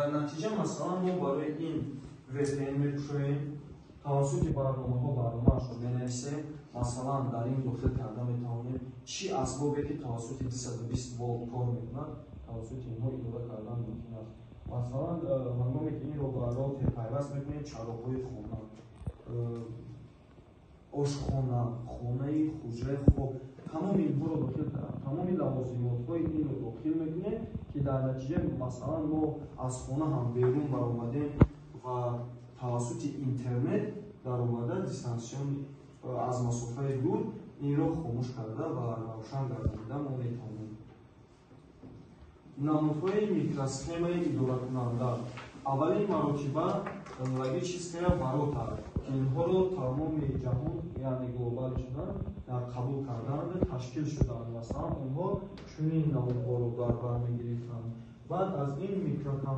Дар натиҷа, масалан, мо барои ин VPN мекушоем, тавассути барномаҳо барномаашро менависем. Масалан, дар ин дохил карда метавонем чӣ асбобе, ки тавассути 220 волт кор мекунад, тавассути инҳо идора кардан мумкин аст. Масалан, ҳангоме ки инро ба роутер пайваст мекунем, чароғҳои хона, ошхона, хонаи хуҷраи хоб, тамоми инҳоро дохил, тамоми лавозимотҳои инро дохил мекунем, ки дар натиҷа, масалан, мо аз хона ҳам берун баромадем ва тавассути интернет даромада, дистанционно, аз масофаи дур инро хомӯш карда ва равшан гардонида мо метавонем. Намудҳои микросхемаи идоракунанда. Аввалин маротиба логическая ворота, ки инҳоро тамоми ҷаҳон, яъне глобалӣ шудан, қабул карданд, ташкил шуданд. Масалан, онҳо чунин намудҳоро дар бар мегирифтанд. Баъд аз ин микрокон